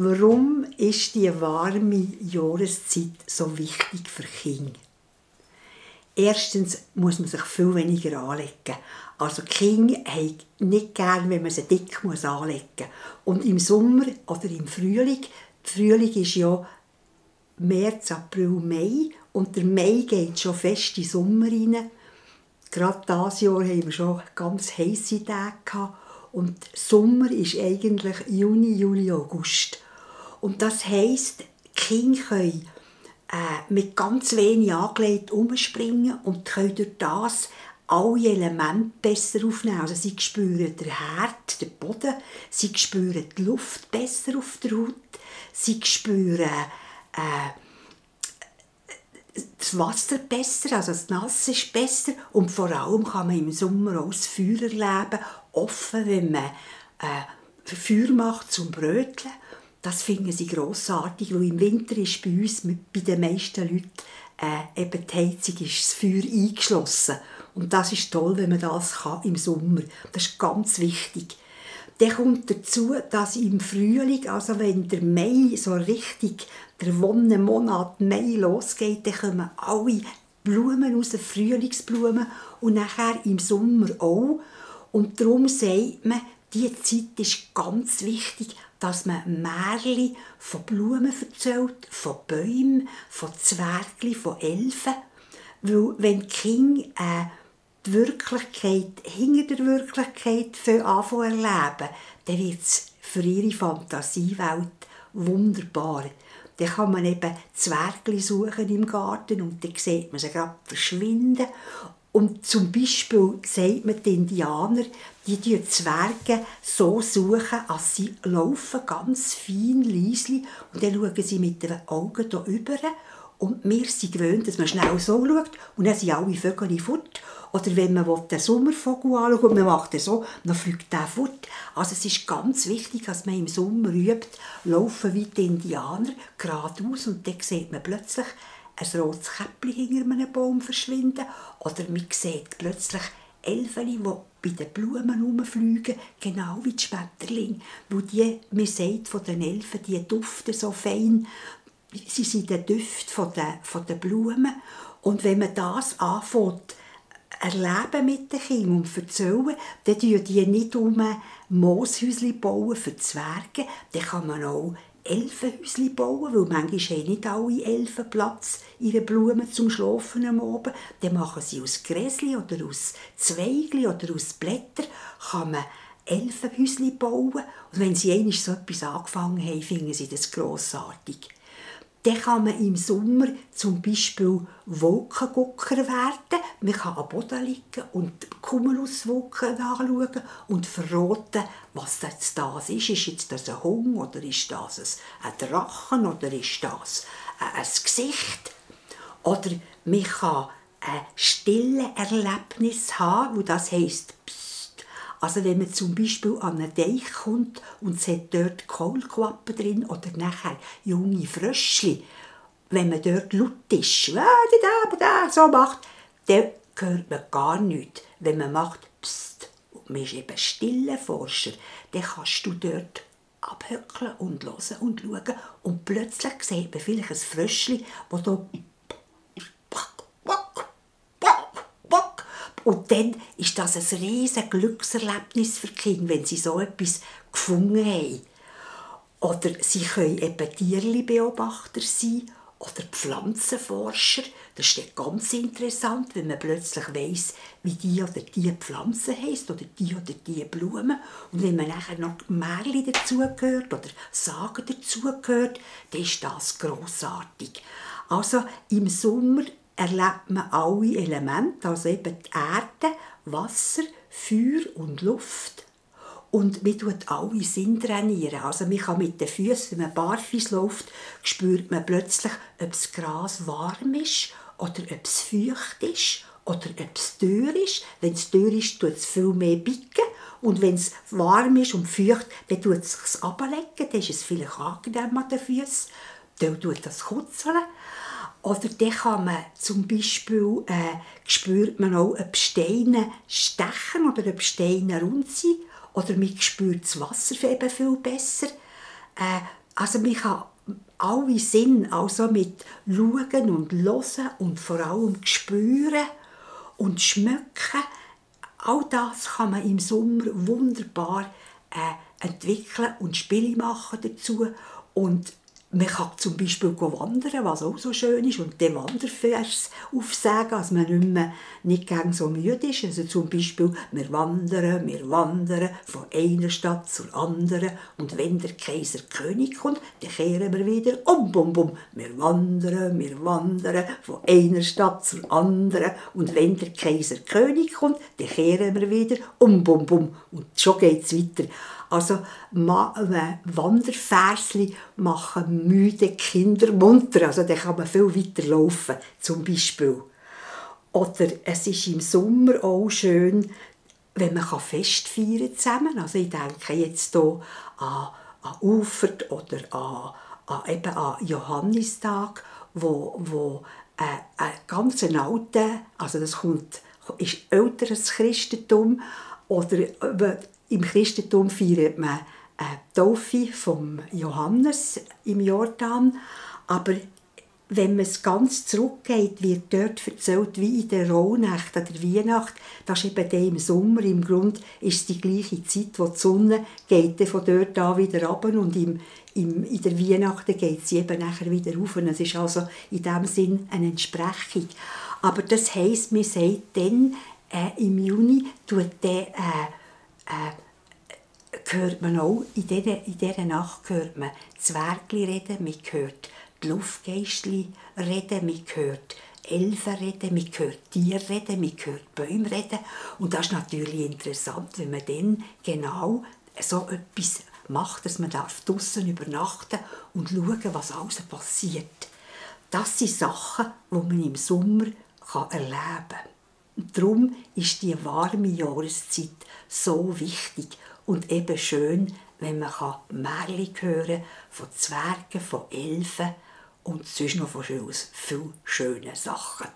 Warum ist die warme Jahreszeit so wichtig für Kinder? Erstens muss man sich viel weniger anlegen. Also die Kinder haben nicht gern, wenn man sie dick anlegen muss. Und im Sommer oder im Frühling, Frühling ist ja März, April, Mai und der Mai geht schon fest in den Sommer rein. Gerade dieses Jahr haben wir schon ganz heisse Tage gehabt. Und Sommer ist eigentlich Juni, Juli, August. Und das heisst, die Kinder können mit ganz wenig angelegt umspringen und können durch das alle Elemente besser aufnehmen. Also sie spüren den Herd, den Boden, sie spüren die Luft besser auf der Haut, sie spüren das Wasser besser, also das Nass ist besser und vor allem kann man im Sommer auch das Feuer erleben, offen, wenn man Feuer macht zum Bröteln. Das finden sie grossartig, weil im Winter ist bei uns, bei den meisten Leuten, eben die Heizung, ist das Feuer eingeschlossen. Und das ist toll, wenn man das kann im Sommer. Das ist ganz wichtig. Dann kommt dazu, dass im Frühling, also wenn der Mai so richtig, der Wonnenmonat Mai losgeht, dann kommen alle Blumen raus, Frühlingsblumen und nachher im Sommer auch. Und darum sagt man, diese Zeit ist ganz wichtig, dass man Märchen von Blumen erzählt, von Bäumen, von Zwergli, von Elfen. Weil wenn die Kinder die Wirklichkeit hinter der Wirklichkeit anfangen zu erleben, dann wird es für ihre Fantasiewelt wunderbar. Dann kann man eben Zwergli suchen im Garten und dann sieht man sie gerade verschwinden. Und zum Beispiel sagt man den Indianer, die Zwerge so suchen, als sie laufen, ganz fein, leise, und dann schauen sie mit den Augen hier rüber. Und wir sind gewöhnt, dass man schnell so schaut und dann sind alle Vögel fort. Oder wenn man den Sommervogel anschaut und man macht das so, dann fliegt der fort. Also es ist ganz wichtig, dass man im Sommer übt, laufen wie die Indianer, geradeaus, und dann sieht man plötzlich ein rotes Käppchen hinter einem Baum verschwinden. Oder man sieht plötzlich Elfen, die bei den Blumen herumfliegen, genau wie die Schmetterlinge. Weil man sagt von den Elfen, die duften so fein. Sie sind der Duft von den Blumen. Und wenn man das anfängt, erleben mit den Kindern und erzählen, dann bauen die nicht Mooshäuschen bauen für die Zwerge. Dann kann man auch Elfenhäuschen bauen, weil manchmal haben nicht alle Elfen Platz, ihre Blumen zum Schlafen am Abend. Dann machen sie aus Gräsli oder aus Zweigli oder aus Blättern, kann man Elfenhäuschen bauen. Und wenn sie einmal so etwas angefangen haben, finden sie das grossartig. Dann kann man im Sommer zum Beispiel Wolkengucker werden. Man kann am Boden liegen und Cumuluswolken anschauen und verraten, was das ist. Ist jetzt das ein Hund oder ist das ein Drachen oder ist das ein Gesicht? Oder man kann ein stilles Erlebnis haben, wo das heisst, also wenn man zum Beispiel an einen Teich kommt und es hat dort Kaulquappen drin oder nachher junge Fröschli, wenn man dort laut ist, so macht, dann hört man gar nichts. Wenn man macht, psst, und man ist eben stiller Forscher, dann kannst du dort abhöckeln und hören und schauen und plötzlich sieht man vielleicht ein Fröschli, das da und dann ist das ein riesiges Glückserlebnis für die Kinder, wenn sie so etwas gefunden haben. Oder sie können eben Tierbeobachter sein oder Pflanzenforscher. Das ist dann ganz interessant, wenn man plötzlich weiss, wie die oder die Pflanze heisst oder die Blume. Und wenn man nachher noch Märchen dazugehört oder Sagen dazugehört, dann ist das grossartig. Also im Sommer erlebt man alle Elemente, also eben die Erde, Wasser, Feuer und Luft. Und man tut alle Sinne trainieren. Also man kann mit den Füßen, wenn man barfuß läuft, spürt man plötzlich, ob das Gras warm ist oder ob es feucht ist oder ob es dürr ist. Wenn es dürr ist, tut es viel mehr bicken. Und wenn es warm ist und feucht, dann tut es sich ablegen. Dann ist es vielleicht angenehm an den Füßen. Dann tut das kutzeln. Oder dann kann man zum Beispiel, spürt man auch, ob Steine stechen oder ob Steine rund sind. Oder man spürt das Wasser eben viel besser. Also man kann alle Sinne, also mit Schauen und Hören und vor allem Spüren und Schmecken, all das kann man im Sommer wunderbar entwickeln und Spiele machen dazu. Und man kann zum Beispiel wandern, was auch so schön ist, und den Wandervers aufsagen, dass man nicht gern so müde ist. Also zum Beispiel, wir wandern von einer Stadt zur anderen, und wenn der Kaiser König kommt, dann kehren wir wieder bum, bum. Wir wandern von einer Stadt zur anderen, und wenn der Kaiser König kommt, dann kehren wir wieder bum, bum. Und schon geht es weiter. Also Wanderversli machen müde Kinder munter. Also da kann man viel weiter laufen, zum Beispiel. Oder es ist im Sommer auch schön, wenn man Fest feiern zusammen. Also ich denke jetzt hier an Ufert oder an Johannistag, wo ein ganz alter, also das ist älteres Christentum, oder im Christentum feiert man die Taufe vom Johannes im Jordan, aber wenn man es ganz zurückgeht, wird dort erzählt, wie in der Rauhnacht an der Weihnacht, das ist eben dann im Sommer, im Grunde ist es die gleiche Zeit, wo die Sonne geht von dort an wieder runter, und in der Weihnachten geht sie eben nachher wieder rauf. Und es ist also in diesem Sinn eine Entsprechung. Aber das heisst, man sagt dann, im Juni hört man auch, in dieser Nacht hört man Zwergli reden, man hört die Luftgeistli reden, man hört Elfen reden, man hört Tiere reden, man hört Bäume reden. Und das ist natürlich interessant, wenn man dann genau so etwas macht, dass man draussen übernachten und schauen, was alles passiert. Das sind Sachen, die man im Sommer erleben kann. Und darum ist die warme Jahreszeit so wichtig und eben schön, wenn man Märchen hören von Zwergen, von Elfen und sonst noch von vielen schönen Sachen.